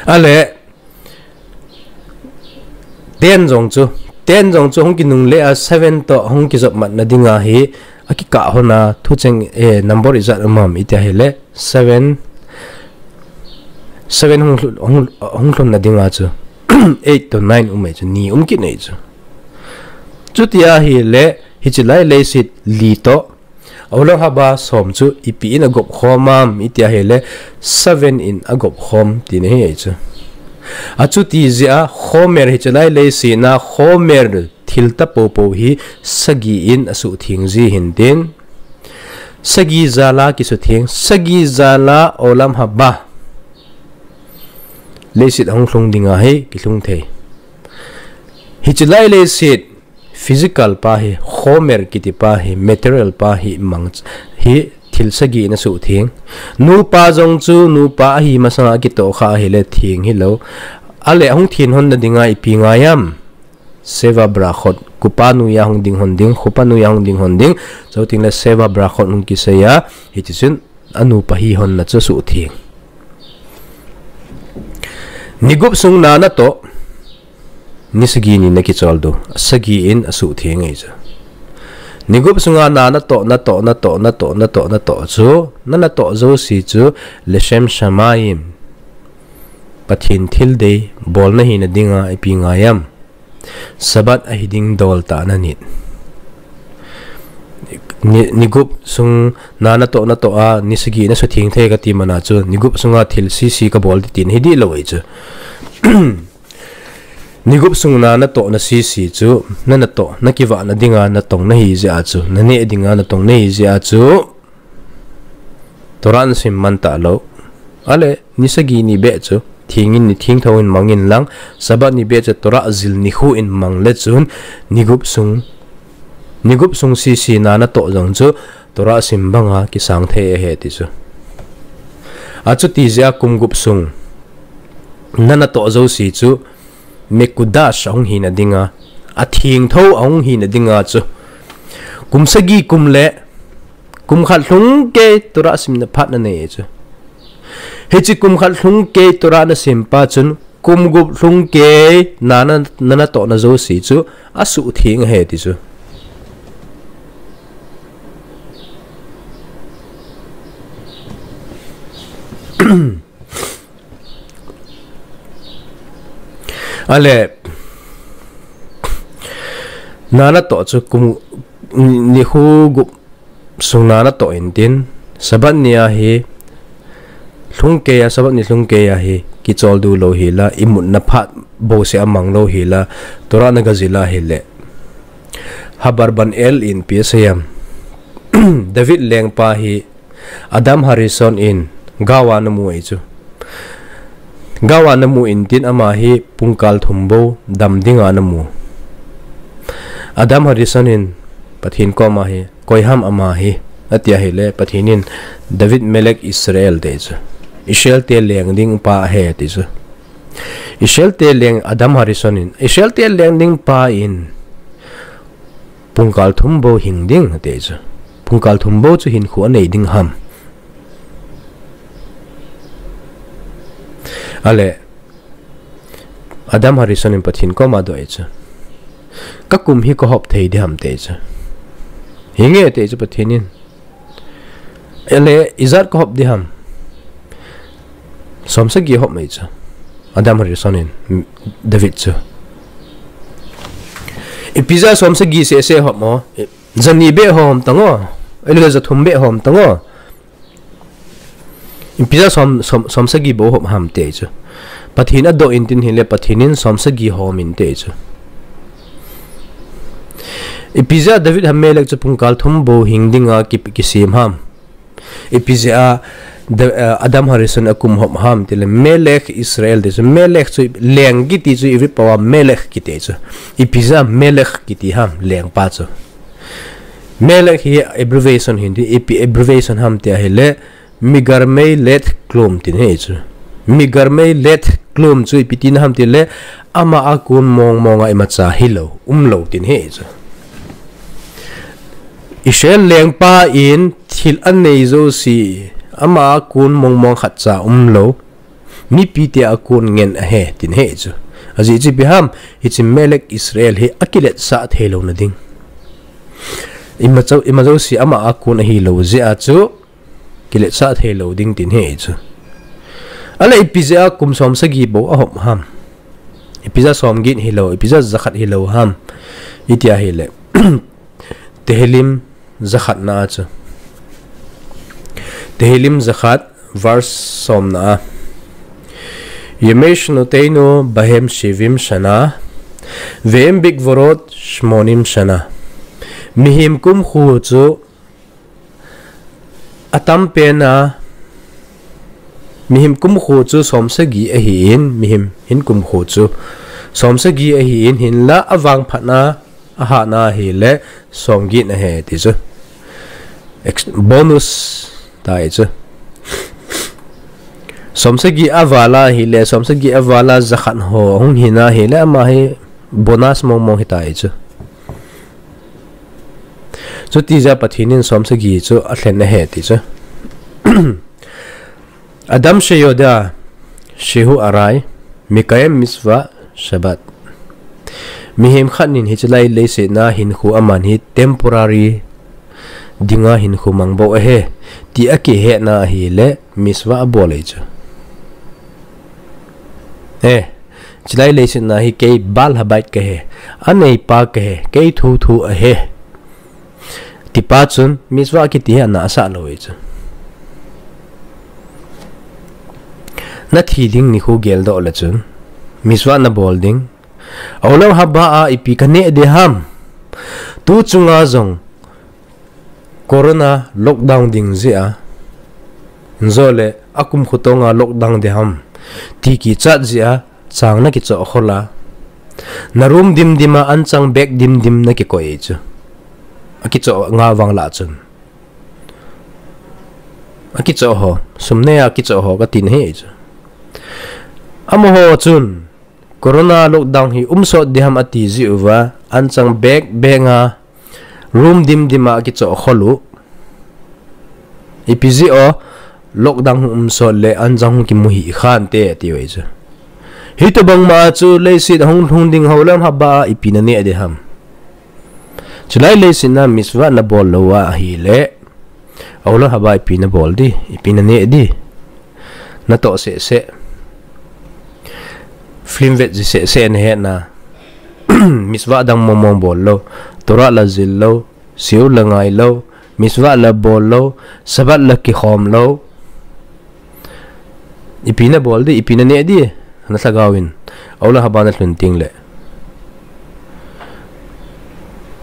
Ale, ten jong chu, ten jong chu hung kinungle a seven toh hung kijop matna dinga hi, akikah hon a thucheng, eh, number ijat um am iti ahile, seven, seven hung lhu-, hung, hung lhunna dinga chu, eight toh nine um ahi chu, ni um kit ahi chu. Chuti ahile, hiche lai leiset li toh, olam haba som chu ipi in agop khom am, iti ahile, seven in agop khom, tina ahi chu. Achuti jeh a, khomer hiche lai leiset a, khomer thil tapopo hi, sagi in asuhtheng ji hintin. Sagi jal a kisutheng, sagi jal a olam haba. Leiset ahung lhung dinga hi, kilhung thei. Hiche lai leiset, physical pa hi, khomer kiti pa hi, material pa hi mang hi thil sagi in asuhtheng. Nupa jong chu, nupa ahi masanga akitohkha ahile theng hilou. Ale ahung thin hon na dinga ipi ngai am? Sheva brachot, kupa noiya hung ding hon ding, khupa noiya hung ding hon ding. Chuteng le sheva brachot hung kisei a, hitichun anupa hi hon na chu asuhtheng. Ni gup sung na natoh, ni sagi ni na kichol diu, asagi in asuhtheng ahi chu. Ni gup sunga na natoh, natoh, natoh, natoh, natoh, natoh chu, na natoh jouse chu, Leshem Shamayim, Pathen thil dei bol na hina dinga ipi ngai am? Sabbath ahi ding dol tah na nit. Ni, ni gup sung na natoh, natoh a, ni sagi na sutheng thei kati mana chu, ni gup sunga thil sese kabol ding tina hi dih lou ahi chu. Ni gup sung na natoh na sese chu, na natoh, na kivah na dinga natong na hi jeh a chu, na neh dinga natong na hi jeh a chu, Torah na sim man talou. Ale, ni sagi ni beh chu, theng in ni thengthou in mang in lang, Sabbath ni beh chu Torah jil nikho in mang le chun, ni gup sung, ni gup sung sese na natoh jong chu, Torah sim banga kisang thei ahi ti chu. Achuti jeh a kum gup sung, na natoh jouse chu, Mekudash ahung hina dinga, athengthou ahung hina dinga chu. Kum sagi kum le, kum khat lhung kei Torah simna phat na nei chu. Hiche kum khat lhung kei Torah na sim pa chun, kum gup lhung kei na, na, na natoh na jouse chu, asuhtheng ahi ti chu. Ale, na natoh chu kum, ni, nikho gup sung na natoh intin, Sabbath ni a hi, lhung kei a, Sabbath ni lhung kei a hi, kichol diu lou hi la, imutna phat bouseh a mang lou hi la, Torah na gajil a hi le. Habarbanel in ipi asei em. David lengpa hi, Adam Harishon in gao a ana mu ahi chu. Gao a ana mu intin ama hi pungkal thum bou dam dinga ana mu. Adam Harishon in Pathen koma hi, "Koi ham ama hi?" ati ahile, Pathen in, "David Melech Israel," ati chu. Israel te leng ding pa ahi ati chu. Israel te leng Adam Harishon in, Israel te leng ding pa in, pungkal thum bou hing ding, ati chu. Pungkal thum bou chu hinkho anei ding ham. Ale, Adam Harishon in Pathen koma adoh ahi chu. Ka kum hi kahop thei diham, ati chu. Hinge, ati chu Pathen in. Ale, ijat kahop diham. Som sagi hop mai chu. Adam Harishon in, David chu. Ipi jeh a som sagi sese hop mo. Jani beh hom tango. Ale jathum beh hom tango. Ipi jeh a som, som, som sagi bou hop ham ati chu. Pathen adoh intin hile Pathen in som sagi hom inte chu. Ipi jeh a David Hamelech chu pungkal thum bou hing dinga ki, kisem ham. Ipi jeh a, Da-, eh, Adam Harishon akum hop ham tile Melech Israel ati chu. Melech chu leng kiti chu Hebrew pao a Melech kiti chu. Ipi jeh a Melech kiti ham lengpa chu. Melech hi abbreviation hin ti, ipi abbreviation ham ti ahile, Migarmei Let Klum tin ahi chu. Migarmei Let Klum chu ipi tina ham tile, ama a kon mong mong a imacha hilou, umlou tin ahi chu. Israel lengpa in thil anei jouse, ama a kon mong mong khatcha umlou, mipite a kon ngen ahi, tin ahi chu. Ajeh chu ipi ham, hiche Melech Israel hi akiletsah theilouna ding. Ima chou, ima jouse ama a kon ahilou jeh a chu, kiletsah theilou ding tin ahi chu. Ale ipi jeh a kum som sagi bou ahop ham. Ipi jeh a som get hilou, ipi jeh a jakhat hilou ham. Iti ahile. Tehillim jakhatna a chu. Tehillim jakhat verse somna a. Yemei shnoteinu bahem shivim shana, ve'em bigvorot shmonim shana. Mihem kumkho chu atam pen a, mihem kumkho chu som sagi ahin, mihem hin kumkho chu som sagi ahin, hinla avangphatna, ahatna ahile som get ahi ti chu. Ex-, bonus tah ahi chu. Somsagi avala hile, somsagi avala jakhat ho hung hina hile, ama hi bonus mong mong hitai chu. Chuti jeh a Pathen in somsagi chu alhen ahi ti chu. אדם שיודע שהוא ארעי מקיים מצוות שבת. Mihem khat in hiche lai leiset a hinkho aman hi temporary dinga hinkho mang bou ahi ti akihetna ahile mitzvah abol ahi chu. Eh, hiche lai leiset a hi kei בעל הבית kahi, aneipa kahi, kei thotho ahi. Tipa chun mitzvah kiti hi ana asah lou ahi chu. Nathi ding nikho geldoh le chun mitzvah nabol ding. Olam haba a ipi kaneh ding ham? Tu chunga jong corona lockdown ding jeh a, jole akum khotonga lockdown ding ham ti kichat jeh a, chang nakichoh khol a, na room dimdim a anchang bag dimdim nakikoi chu. Akichoh nga vang lah chun, akichoh ho, sum nei a kichoh ho kati nahi chu. Amaho chun corona lockdown hi umsot ding ham ati jeh uva, anchang bag bag a room dimdim a akichoh khol u. Ipi jeh u, lockdown hung umsot le anchang hung kimu hih khante ati uve chu. Hitobang ma chu leiset hung lhung ding olam haba a ipi naneh ding ham? Hiche lai leiset a mitzvah nabol lou ahile, olam haba ipi nabol ding, ipi naneh ding? Natoh seh seh. Film vet ji seh seh nahet na. Mitzvah dang mong mong bol lou. Torah la jil lou. Shiur la ngai lou. Mitzvah la bol lou. Shabbat la kikhom lou. Ipi nabol ding, ipi naneh ding? Na lhagao in olam haba nalhun teng le,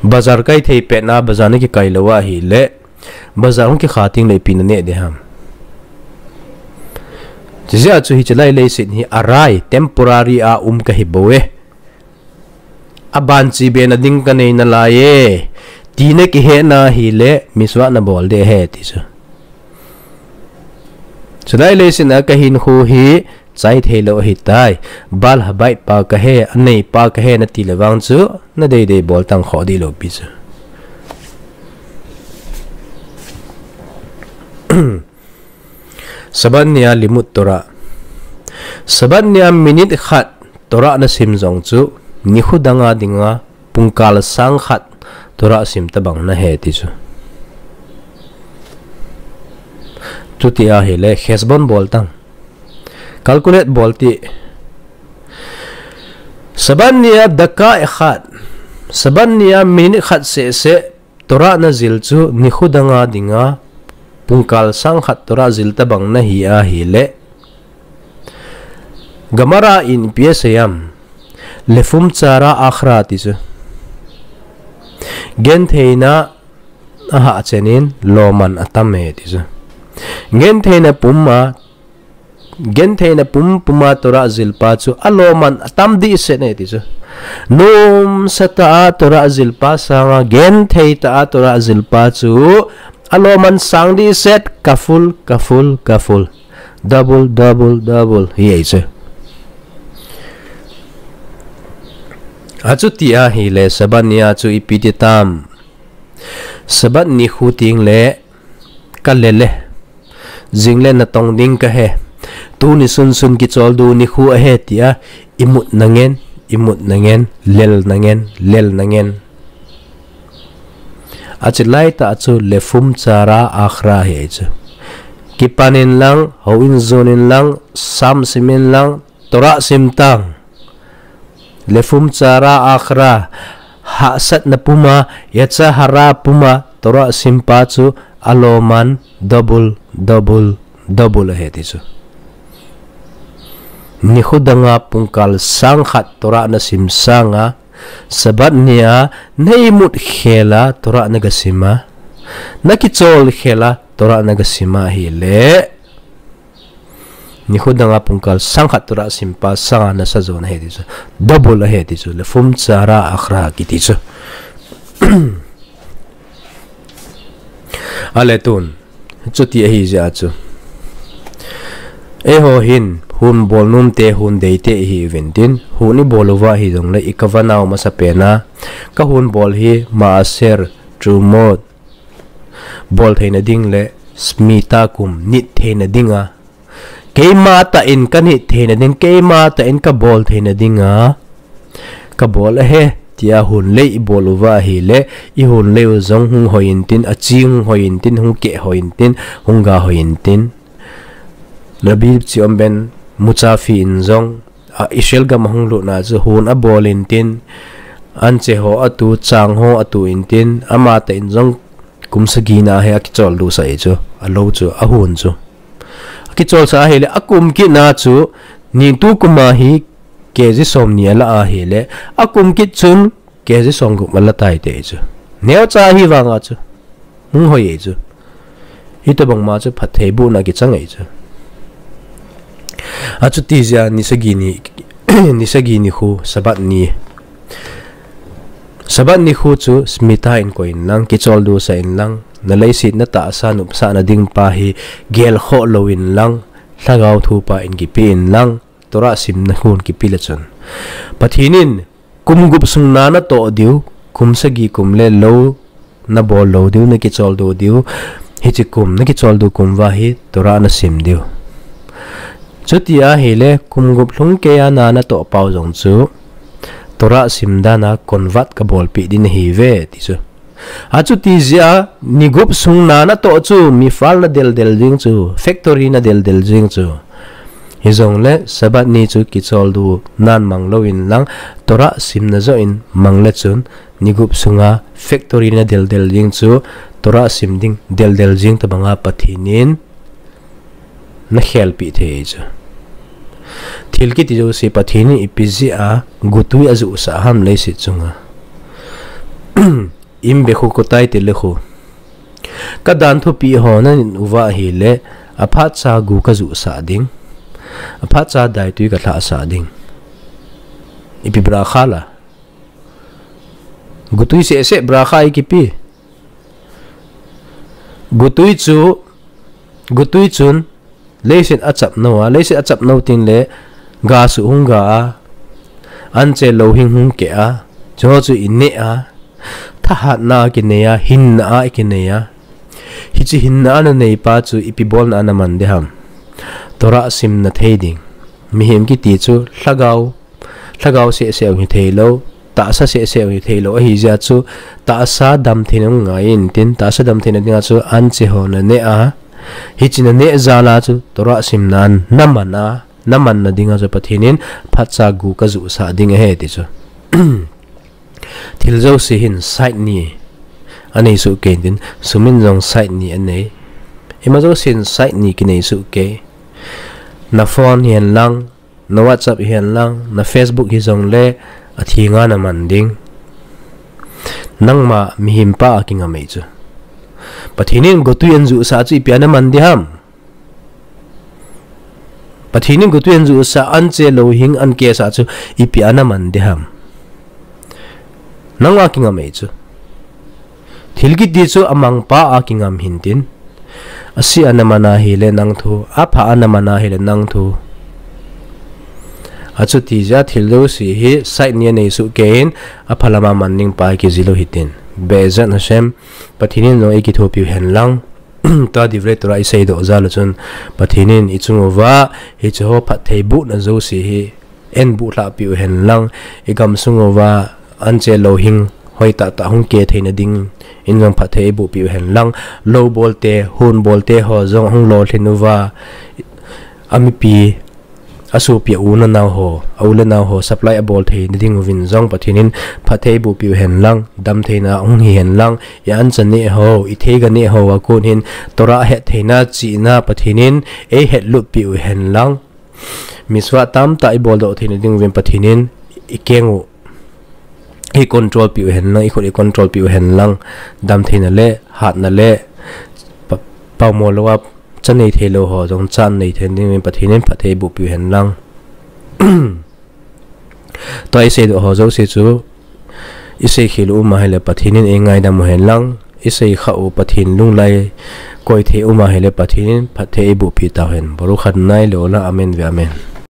bazar kai thei pet na bazar nakikai lou ahile, bazar hung kikha teng le ipi naneh ding ham? Chujeh a chu hiche lai leiset hi ארעי, temporary a um kahi bou e, aban chebena ding kanei nalai e ti nakihetna ahile mitzvah nabol ding ahi ti chu. Hiche lai leiset a kahinkho hi chai thei lou ahitai. בעל הבית pa kahi, aneipa kahi nati le vang chu, nadei dei bol tang khoh ding lou pi chu. Shabbat ni a לימוד תורה. Shabbat ni a minute khat Torah nasim jong chu, nikho dang a dinga pungkal sang khat Torah sim tabang nahi ti chu. Chuti ahile, חשבון bol tang. Calculate bol teng. Shabbat ni a דקה אחת. Shabbat ni a minute khat seh seh Torah najil chu nikho dang a dinga pungkal sang khat Torah jil tabang nahi ahile, Gemara in ipi asei em? לפום צרה אחרא ti chu. Gentheina ahah chen in lomman atam e ti chu. Gentheina pum a, gentheina pum pum a Torah jil pa chu alomman atam dehset e ti chu. Nomsa tah a Torah jil pa sanga genthei tah a Torah jil pa chu alomman sang dehset, כפול, כפול, כפול. Double, double, double hi ahi chu. Achuti ahile Shabbat ni a chu ipi ti tam? Shabbat nikho teng le kalel e. Jing le natong ding kahi. Tuni sunsun kicholdo nikho ahi tia imut nangen, imut nangen, lel nangen, lel nangen. Ache laitah chu לפום צרה אחרא hi ahi chu. Kipan in lang, houin jon in lang, Psalm sim in lang, Torah sim tang. לפום צרה אחרא, hahsatna pum a, יצר הרע pum a Torah sim pa chu alomman double, double, double ahi ti chu. Nikho dang a pungkal sang khat Torah nasim sanga, Shabbat ni a naimut khel a Torah nagasim a, nakichol khel a Torah nagasim ahile, nikho dang a pungkal sang khat Torah sim pa sanga nasa jo nahi ti chu. Double ahi ti chu. לפום צרה אחרא kiti chu. Ale tun, chuti ahi jeh a chu, Eiho hin hun bol nom te, hun dei te ihi uvin tin, hun i bol uva hijongle i cover nau masapen a, ka hun bol hi maaser, true mode, bol theina ding le shmittah kum nit theina dinga, keima tah in ka nit theina ding, keima tah in ka bol theina dinga ka bol ahi, tia hun lei i bol uva ahile, i hun lei u jong hung hoi intin, a chi hung hoi intin, hung keh hoi intin, hung ga hoi intin. Rabbi Chiom ben Muchafi in jong, a, Israel gam a hung lutna chu hun a bol intin, anche ho a tu, chang ho a tu intin, ama tah in jong kum sagi na hi a kichol du sa e chu, a lo chu, a hun chu. A kichol sa ahile, a kum kit na chu, ni tu kum a hi, K G som ni a la ahile, a kum kit chun, K G som gup a la tai te chu. Neo cha hi vanga chu. Hung hoi e chu. Hitobang ma chu phatthei bu na kichang e chu. A chu ti jia ni sagi ni, ni sagi ni khu Sabbath ni. Sabbath ni khu chu shmittah in koi in lang, kichol du sa in lang, na leiset na tahsa nopsahna ding pa hi gel khoh lo in lang, lhagao thu pa in kipe in lang, Torah simna hun kipe le chun. Pathen in kum gup sung na na toh diu, kum sagi kum le lo na bol lo diu, na kichol du diu, hiche kum, na kichol du kum va hi Torah na sim diu. Chuti ahile, kum gup lhung kei a na na toh pau jong chu, Torah sim dan a convert ka bolpi ding ahi ve, ti chu. A chuti jia, ni gup sung na na toh chu, mifal na del del jing chu, factory na del del jing chu. Hijongle, Sabbath ni chu kichol du nan mang lo in lang, Torah simna jo in mang le chun, ni gup sunga factory na del del jing chu, Torah sim ding del del jing tabanga Pathen in na khelpi thei chu. Thil kiti jouse Pathen in ipi jeh a gotui a jusah ham leiset chunga. Im be khu kotai te le khu. Ka dan thupi ho na in uva ahile, a phat cha gu ka jusah ding. A phat cha daitui ka lhahsah ding. Ipi bracha la. Gotui seh seh bracha i kipe. Gotui chu, gotui chun, leiset a chap nau a, leiset a chap nau tin le, ga su hung ga a, anche lo hing hung keh a, chu chu i neh a, thahatna a kinei a, hinna a kinei a. Hiche hinna a na nei pa chu ipi bolna a na man ding ham. Torah simna thei ding. Mihem kiti chu lhagao, lhagao seh seh u hi thei lo, tahsa seh seh u hi thei lo. Ahi jia chu tahsa dam theina ngai intin, tahsa dam theina dinga chu anche ho na neh a. Hiche na neh jal a chu Torah simna na man a, na manna dinga chu Pathen in phat cha gu ka jusah ding ahi ti chu. Thil jouse hin side ni a nei soh kei intin, sum in jong side ni a nei. Ima jouse hin side ni kinei soh kei. Na phone hihen lang, na WhatsApp hihen lang, na Facebook hijongle a thenga na man ding. Nangma mihem pa a kingam e chu. Pathen in gotui an jusah chu ipi a na man ding ham. Pathen in gotui an jusah, anche lo hing an keh sah chu ipi a na man ding ham. Nangma kingam e chu. Thil kiti chu a mang pa a kingam hintin. A seh a na man ahile nang thu, a pha a na man ahile nang thu. A chuti jia thil jouse hi side ni a nei soh kei in, a pha lama man ding pa kiji lou hitin. Be'ezrat Hashem, Pathen in jong ei kithopi u hen lang. Tua Divrei Torah i seidoh jal u chun Pathen in i chung uva hiche ho phatthei bohna jouse hi eiboh lhahpi u hen lang, i gamsung uva anche lo hing hoi tah tah hung keh theina ding in jong phatthei eiboh pi u hen lang, lou bol te, hun bol te ho jong hung lolhin uva, a mipi, a sopi a u le nao ho, a u le nao ho supply a bol theina ding uvin jong Pathen in phatthei boh pi u hen lang, damtheina hung hi hen lang, i ancha neh ho, i theiga neh ho a kon hin Torah het theina chihna Pathen in ei hetlut pi u hen lang. Mitzvah tamtah i boldoh theina ding uvin Pathen in i keng u i control pi u hen lang, i khut i control pi u hen lang, damtheina le, hatna le, pa-, paomo lou a, cha nei thei lou ho jong cha nei thei ding in Pathen in phatthei boh pi u hen lang. Tua i seidoh ho jouse chu, i seikhel u um ahile Pathen in ei ngaidam u hen lang, i seikha u Pathen lunglai, Koi thei um ahile Pathen in phatthei eiboh peh tauhen. Baruch Adonai le'olam, amen ve'amen.